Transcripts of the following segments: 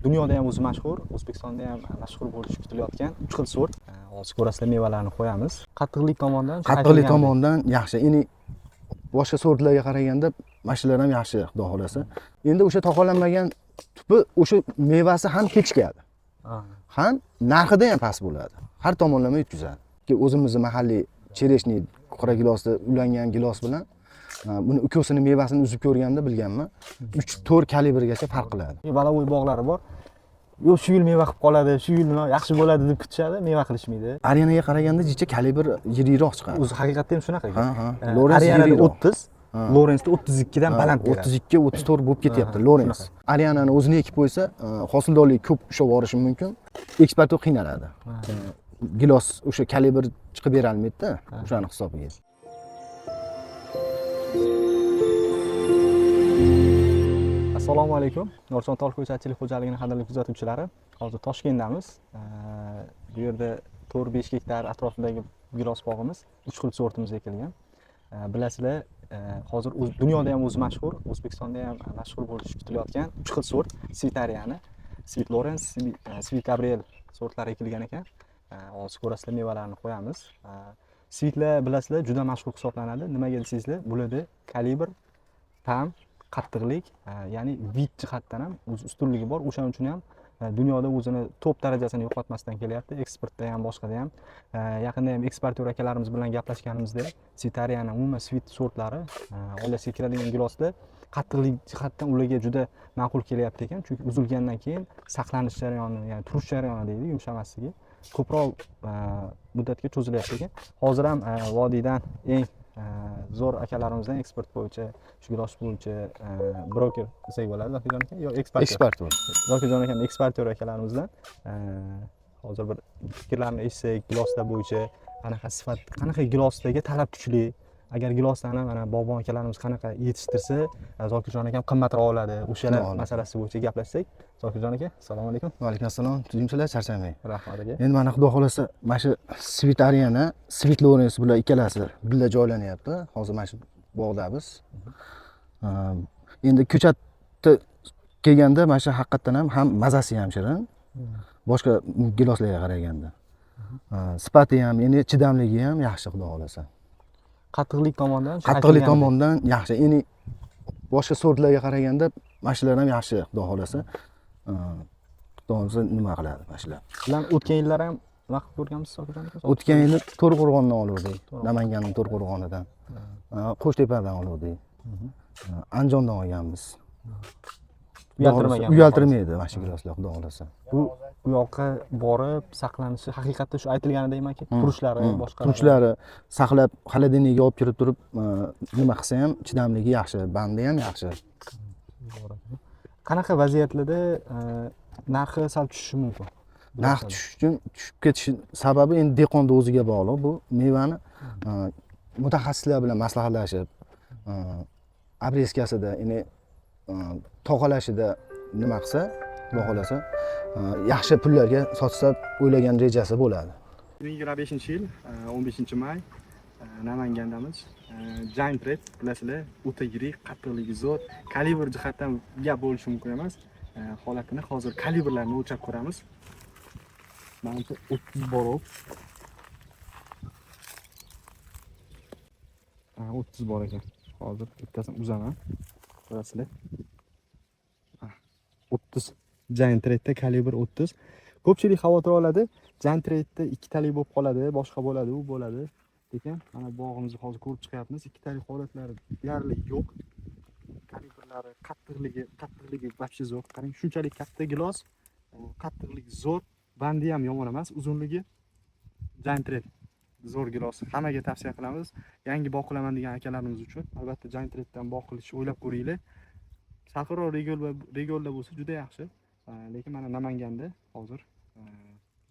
Dunyoda ham o'zi mashhur, O'zbekistonda ham mashhur bo'lishi kutilayotgan 3 xil sort. Hozir ko'rasizlar, mevalarni qo'yamiz. Qattiqlik tomondan shu Qattiqlik aytilgandek. Tomondan yaxshi. Endi boshqa sortlarga qaraganda mana shular ham yaxshi, xudo xohlasa. Endi o'sha to'qolanmagan tupi, o'sha mevasi ham kechikadi. Ham narxida ham past bo'ladi. Har tomonlama yutkazadi. O'zimizni mahalliy черешня qora gilosda ulangan gilos bilan buni ukosini mevasini uzib ko'rganda bilganman. 3-4 kalibrgacha farq qiladi. Валовой bog'lari bor. Yo'q, shu yil meva qilib qoladi, shu yil nima yaxshi bo'ladi deb kutishadi, meva qilishmaydi. Arianaga qaraganda jicha kalibr yirikroq chiqadi. O'zi haqiqatda ham shunaqa. Ha. Lawrence Arianada yirikroq. 30, Lawrence'da 32 dan baland beradi. 32, 34 bo'lib ketyapti Lawrence. Arianani o'zini ekib qo'ysa, hosildorlik ko'p ushlab yuborishi mumkin. Eksportyor qiynaladi. Gilos o'sha kalibr chiqib berolmaydi-da, o'shani hisobiga. Assalomu alaykum. Norchon tol ko'chatchilik xo'jaligining qadrli kuzatuvchilari. Hozir Toshkentdamiz. Bu yerda 4-5 gektar atrofidagi gilos bog'imiz 3 xil sortimiz ekilgan. Bilasizlar, hozir dunyoda ham o'zi mashhur, O'zbekistonda ham mashhur bo'lishi kutilayotgan 3 xil sort Sweet Ariana, Sweet Lawrence, Sweet Gabriel sortlari ekilgan ekan. Hozir ko'rasizlar, mevalarni qo'yamiz. Sweetlar bilasizlar, juda mashhur hisoblanadi. Nimaga desangizlar, bularda kalibr, ta'm, qattiqlik, ya'ni вид jihatdan ham o'z ustunligi bor. O'shaning uchun ham dunyoda o'zini top darajasini yo'qotmasdan kelyapti. Eksportda ham, boshqada ham. Yaqinda ham eksportyor akalarimiz bilan gaplashganimizda Sweet Ariana, umuman sweet sortlari, oilasiga kiradigan giloslar qattiqlik jihatdan ularga juda ma'qul kelyapti ekan. Chunki uzilgandan keyin saqlanish jarayoni, ya'ni turish jarayoni deydi, yumshamasligi ko'proq muddatga cho'zilyapti ekan. Hozir ham vodiydan eng zo'r akalarimizdan eksport bo'yicha, shu gilos bo'yicha broker desak bo'ladi, Zokirjon aka, yo eksportyor? Eksportyor. Zokirjon akam eksportyor akalarimizdan hozir bir fikrlarini eshitsak, giloslar bo'yicha qanaqa sifat, qanaqa giloslarga talab kuchli, agar giloslarni mana bog'bon akalarimiz qanaqa yetishtirsa, Zokirjon akam qimmatroq oladi, o'shalar Oladi. masalasi bo'yicha gaplashsak. Zokirjon aka, assalomu alaykum. Va alaykum assalom. Tuzukmisizlar, charchamang. Rahmat, aka. Endi mana xudo xohlasa mana shu Sweet Ariana, Sweet Lawrence bular ikkalasi birga joylanyapti. Hozir mana shu bog'damiz. Endi ko'chatda kelganda mana shu haqiqatdan ham mazasi ham shirin. Boshqa giloslarga qaraganda. Sifati ham, endi chidamligi ham yaxshi, xudo xohlasa. Qattiqlik tomondan shu Qattiqlik aytilgandek. tomondan yaxshi. Endi boshqa sortlarga qaraganda mana shular ham yaxshi, xudo xohlasa. Xudo xohlasa nima qiladi mana shular. Bilan o'tgan yillar ham nima qilib ko'rganmiz, Zokirjon aka? O'tgan yili To'raqo'rg'ondan oluvdik. Namanganning To'raqo'rg'onidan. Qo'shtepadan oluvdik. Andijondan olganmiz. Uyaltirmagan. Uyaltirmaydi mana shu giloslar, xudo xohlasa. Bu u yoqqa borib saqlanishi haqiqatda shu aytilganidek aka, turishlari, boshqalari. Turishlari saqlab, холодильник ka olib kirib turib, nima qilsa ham chidamligi yaxshi, bandi ham yaxshi. Qanaqa vaziyatlarda narxi sal tushishi mumkin? Narx tushish uchun, tushib ketishi sababi endi dehqonni o'ziga bog'liq. Bu mevani mutaxassislar bilan maslahatlashib, обрезка sida, endi tog'alashida nima qilsa, xudo xohlasa, yaxshi pullarga sotsa, o'ylagan rejasi bo'ladi. 2025-yil 15 may, Namangandamiz. Giant Red bilasizlar, o'ta yirik, qattiqligi zo'r, kalibr jihatdan gap bo'lishi mumkin emas. Holatini hozir kalibrlarni o'lchab ko'ramiz. Manimcha 30 bor. Ha, 30 bor ekan. Hozir bittasini uzaman. Ko'rasizlar. 30. Giant Redda kalibr 30. Ko'pchilik xavotir oladi. Giant Redda ikkitalik bo'lib qoladi, boshqa bo'ladi, u bo'ladi. Lekin mana bog'imizni hozir ko'rib chiqyapmiz. Ikkitalik holatlari deyarli yo'q. Kalibrlari, qattiqligi вообще zo'r. Qarang, shunchalik katta gilos, qattiqligi zo'r, bandi ham yomon emas, uzunligi. Giant Red zo'r gilos. Hammaga tavsiya qilamiz. Yangi bog' qilaman degan akalarimiz uchun albatta Giant Reddan bog' qilishni o'ylab ko'ringlar. Salqinroq regionda bo'lsa juda yaxshi. Lekin mana Namanganda hozir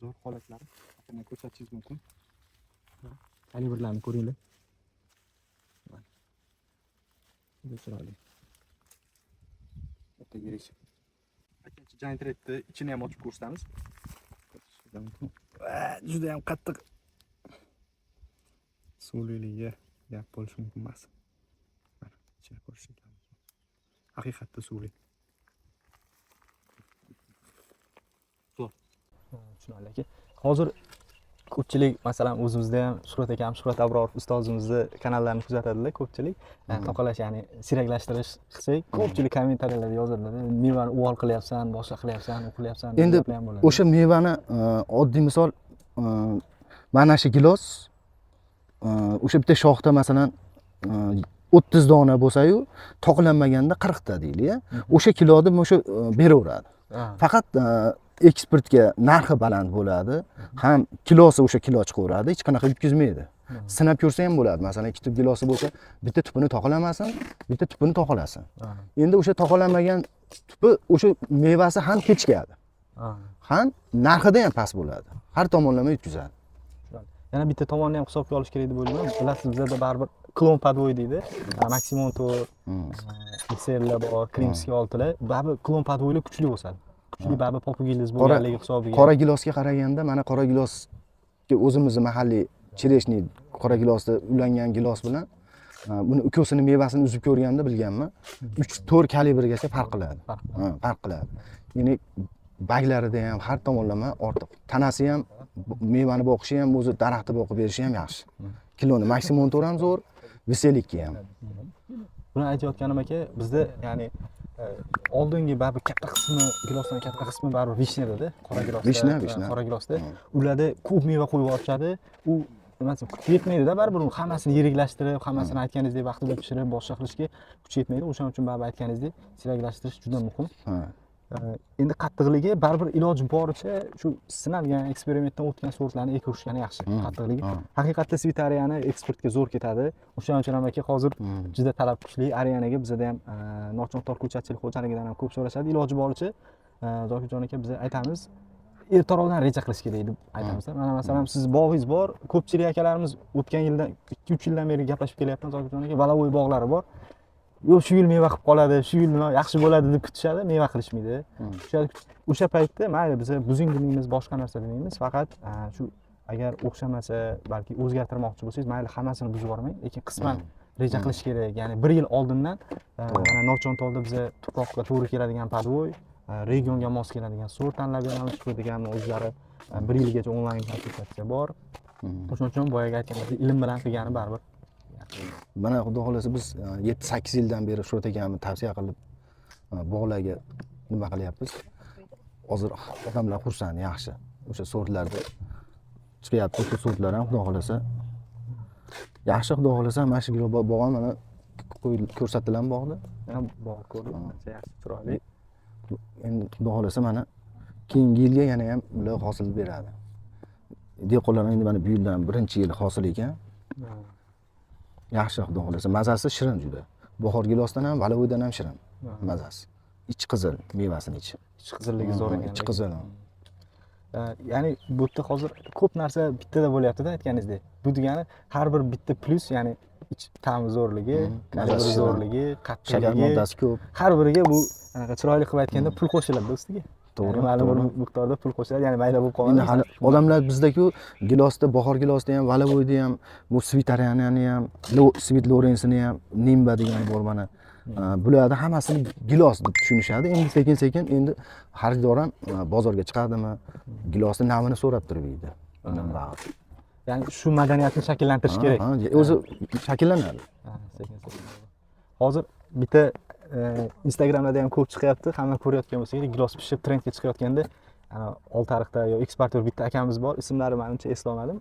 zo'r holatlari yaqindan ko'rsatishingiz mumkin. Kalibrlarni ko'ringlar. Juda chiroyli. O'ta yirik. Ikkinchi Giant Redni ichini ham ochib ko'rsatamiz. Juda ham qattiq. Suvliligiga gap bo'lishi mumkin emas. Mana ichini ko'rishingiz mumkin. Haqiqatda suvli. Tushunarli aka. Hozir ko'pchilik, masalan, o'zimizda ham Shuhrat akam, Shuhrat Abrorov ustozimizni kanallarini kuzatadilar ko'pchilik. Toqalash, ya'ni siraklashtirish qilsak, ko'pchilik kommentariyalarda yozadilar: mevani uvol qilyapsan, boshqa qilyapsan, u qilyapsan degan Endi gaplar ham bo'ladi. O'sha mevani oddiy misol, mana shu gilos o'sha bitta shoxda, masalan, 30 dona bo'lsayu, toqlanmaganda 40 ta deylik, o'sha kiloni o'sha beraveradi. Faqat eksportga narxi baland bo'ladi, ham kilosi o'sha kilo chiqaveradi, hech qanaqa yutkazmaydi. Sinab ko'rsa ham bo'ladi. Masalan, ikki tup gilosi bo'lsa, bitta tupini toqlamasin, bitta tupini toqlasin. Endi o'sha toqlanmagan tupi, o'sha mevasi ham kechikadi, ham narxida ham past bo'ladi, har tomonlama yutkazadi. Tushunarli. Yana bitta tomonni ham hisobga olish kerak deb o'ylayman. Bilasiz, bizada baribir klon подвой deydi. Maksimum 4, XLlar bor, Кримский oltilar. Baribir klon подвой lar kuchli o'sadi. Kuchli baribir popuk ildiz bo'lganligi hisobiga. Qora gilosga qaraganda, mana qora gilosga, o'zimizni mahalliy черешня qora gilosda ulangan gilos bilan buni ikkovsini mevasini uzib ko'rganda bilganman, 3-4 kalibrgacha farq qiladi. Farq. Ha, farq qiladi, ya'ni barglarida ham har tomonlama ortiq, tanasi ham, mevani boqishi ham, o'zi daraxtni boqib berishi ham yaxshi. Kiloni maksimum to'rt ham zo'r, веселик ham. Buni aytayotganim aka, bizda, ya'ni oldingi baribir katta qismi gilosdan, katta qismi baribir vishniyada, qora gilosda. Vishna, vishna. Qora gilosda. Ularda ko'p meva qo'yib yuborishadi. U nima desam, kuchi yetmaydida baribir uni hammasini yiriklashtirib, hammasini aytganingizdek vaqtida pishirib, boshqa qilishga kuchi yetmaydi. O'shaning uchun baribir aytganingizdek siyraklashtirish juda muhim. Endi qattiqligi baribir iloji boricha shu sinalgan, eksperimentdan o'tgan sortlarni ekishgani yaxshi, qattiqligi. Haqiqatda Svit Ariani eksportga zo'r ketadi. O'shaning uchun ham aka, hozir juda talab kuchli Arianaga. Bizada ham Norchon tog' ko'chatchilik xo'jaligidan ham ko'p so'rashadi. Iloji boricha, Zokirjon aka, biz aytamiz, ertaroqdan reja qilish kerak deb aytamiz. Mana masalan, siz bog'ingiz bor, ko'pchilik akalarimiz o'tgan yildan, 2-3 yildan beri gaplashib kelyapmiz, Zokirjon aka, валовой bog'lari bor, yo'q, shu yil meva qilib qoladi, shu yil nima yaxshi bo'ladi deb kutishadi, meva qilishmaydi. O'sha paytda mayli, biza buzing demaymiz, boshqa narsa demaymiz, faqat shu agar o'xshamasa, balki o'zgartirmoqchi bo'lsangiz, mayli, hammasini buzib yubormang, lekin qisman reja qilish kerak, ya'ni bir yil oldindan. Mana Norchontolda biza tuproqqa to'g'ri keladigan подвой, regionga mos keladigan sort tanlab beramiz. Shu degan o'zlari bir yilgacha onlayn konsultatsiya bor. O'shaning uchun boyagi aytganingizdek, ilm bilan qilgani baribir. Mana xudo xohlasa, biz 7-8 yildan beri Shuhrat akamni tavsiya qilib bog'larga nima qilyapmiz. Hozir odamlar xursand, yaxshi o'sha sortlarda chiqyapti. O'sha sortlar ham xudo xohlasa yaxshi. Xudo xohlasa, mana shu bog' ham mana ko'rsatilan bog'da. Ham bog' ko'rdik, ancha yaxshi, chiroyli. Endi xudo xohlasa, mana keyingi yilga yana ham ular hosil beradi. Dehqonlar endi mana bu yildan birinchi yil hosil ekan, yaxshi, xudo xohlasa. Mazasi shirin juda, bahor gilosdan ham, валовой dan ham shirin mazasi. Ichi qizil, mevasini ichi. Ichi qizilligi zo'r ekan. Ichi qizil. Ya'ni bu yerda hozir ko'p narsa bittada bo'lyaptida, aytganingizdek. Bu degani har bir bitta plyus, ya'ni ich ta'mi zo'rligi, kalibri Mazasi shirin. zo'rligi, Shakar qattiqligi, moddasi ko'p. Har biriga bu anaqa chiroyli qilib aytganda pul qo'shiladi ustiga. To'g'ri. Ya'ni ma'lum bir miqdorda pul qo'shiladi, ya'ni mayda bo'lib Endi qoladi. hali odamlar bizdaku gilosda, bahor gilosda ham, валовой da ham, bu Svit Arianani ham, Svit Lorensini ham, Nimba degani bor mana. Bularni hammasini gilos deb tushunishadi. Endi sekin sekin endi xaridor ham bozorga chiqadimi, gilosni navini so'rab turib yeydi. Undan bag'ri. Ya'ni shu madaniyatni shakllantirish kerak. Ha, o'zi shakllanadi. Ha, sekin sekin. Hozir bitta Instagramlarda ham ko'p chiqyapti, hamma ko'rayotgan bo'lsa kerak, gilos pishib trendga chiqayotganda, ana Oltiariqda yo eksportyor bitta akamiz bor, ismlari manimcha eslolmadim.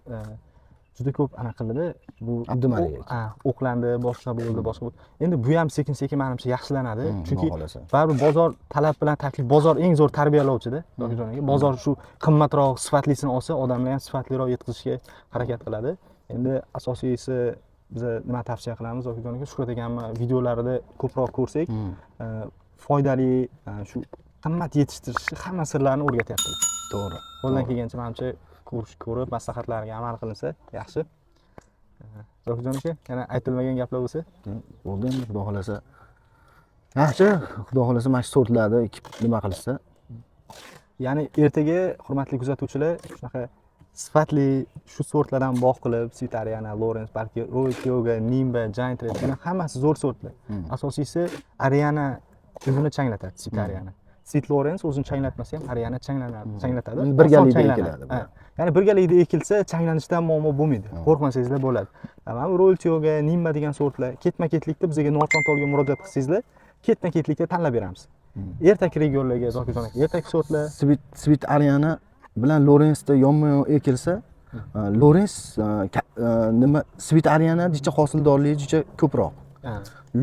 Juda ko'p anaqa qildida bu. Abdumalik aka. Ha, o'qlandi, boshqa bo'ldi, boshqa bo'ldi. Endi bu ham sekin sekin manimcha yaxshilanadi. Chunki Xudo xohlasa. Baribir bozor, talab bilan taklif, bozor eng zo'r tarbiyalovchida, Zokirjon aka. Bozor shu qimmatroq, sifatlisini olsa, odamlar ham sifatliroq yetkazishga harakat qiladi. Endi asosiysi, biza nima tavsiya qilamiz, Zokirjon aka, Shuhrat akamni videolarida ko'proq ko'rsak, foydali, shu qimmat yetishtirishni hamma sirlarini o'rgatyaptilar. To'g'ri. Qo'ldan kelgancha manimcha ko'rish, ko'rib, maslahatlariga amal qilinsa yaxshi. Zokirjon aka, yana aytilmagan gaplar bo'lsa? Bo'ldi endi, xudo xohlasa. Yaxshi, xudo xohlasa, mana shu sortlarni ekib nima qilishsa. Ya'ni ertaga, hurmatli kuzatuvchilar, shunaqa sifatli shu sortlardan bog' qilib, Svit Ariana, Lorens, balki Roy Kyoga, Nimba, Giant Red, bular hammasi zo'r sortlar. Asosiysi, Ariana o'zini changlatadi, Svit Ariana. Sweet Lawrence o'zini changlatmasa ham Ariana changlanadi, changlatadi. Endi birgalikda Oson changlanadi. Ekiladi bu. Ha. Ya'ni birgalikda ekilsa, changlanishdan muammo bo'lmaydi. Qo'rqmasangizlar bo'ladi. Mana bu Royal Tioga, Nimba degan sortlar ketma-ketlikda bizga Norchontolga murojaat qilsangizlar, ketma-ketlikda tanlab beramiz. Ertak regionlarga, Zokirjon aka, ertak sortlar. Sweet Ariana bilan Lorensda yonma yon ekilsa, Lorens nima, Sweet Ariana jicha hosildorligi jicha ko'proq.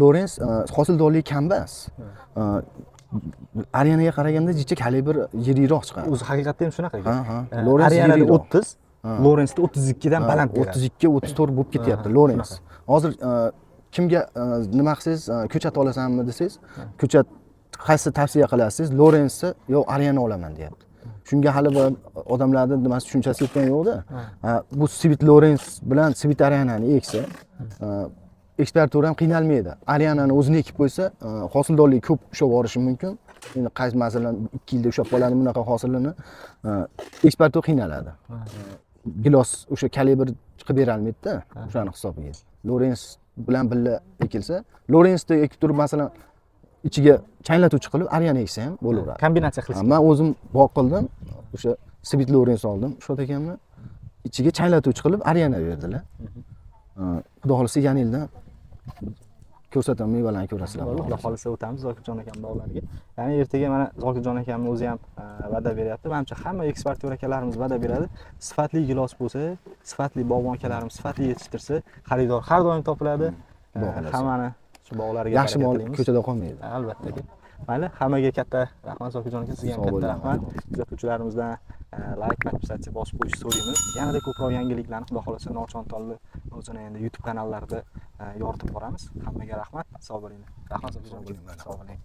Lorens hosildorligi kam emas. Arianaga qaraganda jicha kalibr yirikroq chiqadi. O'zi haqiqatda ham shunaqa. Ha. Lorens Arianada yirikroq. 30, Lorensda 32 dan baland beradi. 32, 34 bo'lib ketyapti Lorens. Hozir kimga nima qilsangiz, ko'chat olasanmi desangiz, ko'chat qaysi tavsiya qilasiz? Lorensni yo Ariana olaman deyapti. Shunga hali bir odamlarni nimasi, tushunchasi yetgan yo'qda. Ha, bu Sweet Lorens bilan Sweet Arianani eksa, eksportyor ham qiynalmaydi. Arianani o'zini ekib qo'ysa, hosildorligi ko'p ushlab yuborishi mumkin. Endi qaysi, masalan, 2 yilda ushlab qoladi bunaqa hosilini, eksportyor qiynaladi. Gilos o'sha kalibr chiqib berolmaydida o'shani hisobiga. Lorens bilan birga ekilsa, Lorensni ekib turib, masalan, ichiga changlatuvchi qilib Ariana eksa ham bo'laveradi. Kombinatsiya qilish. Ha, man o'zim bog' qildim, o'sha Sweet Lorens oldim Shuhrat akamni, ichiga changlatuvchi qilib Ariana berdilar. Ha, xudo xohlasa, yana yildan ko'rsataman, mevalarni ko'rasizlar. Xudo xohlasa, o'tamiz Zokirjon akam bog'lariga. Ya'ni ertaga mana Zokirjon akamni o'zi ham va'da beryapti. Manimcha, hamma eksportyor akalarimiz va'da beradi. Sifatli gilos bo'lsa, sifatli bog'bon akalarimiz sifatli yetishtirsa, xaridor har doim topiladi. Xudo xohlasa. Hammani shu bog'lariga Yaxshi baraka mol tilaymiz. ko'chada qolmaydi. Albatta aka. Mayli, hammaga katta rahmat. Zokirjon aka, sizga ham Sog' katta bo'ling. rahmat. Kuzatuvchilarimizdan layk, подписаться bosib qo'yishni so'raymiz. Yanada ko'proq yangiliklarni, xudo xohlasa, Norchon Tolni o'zini endi YouTube kanallarida yoritib boramiz. Hammaga rahmat, sog' bo'linglar. Rahmat, Zokirjon aka. Sog' bo'ling.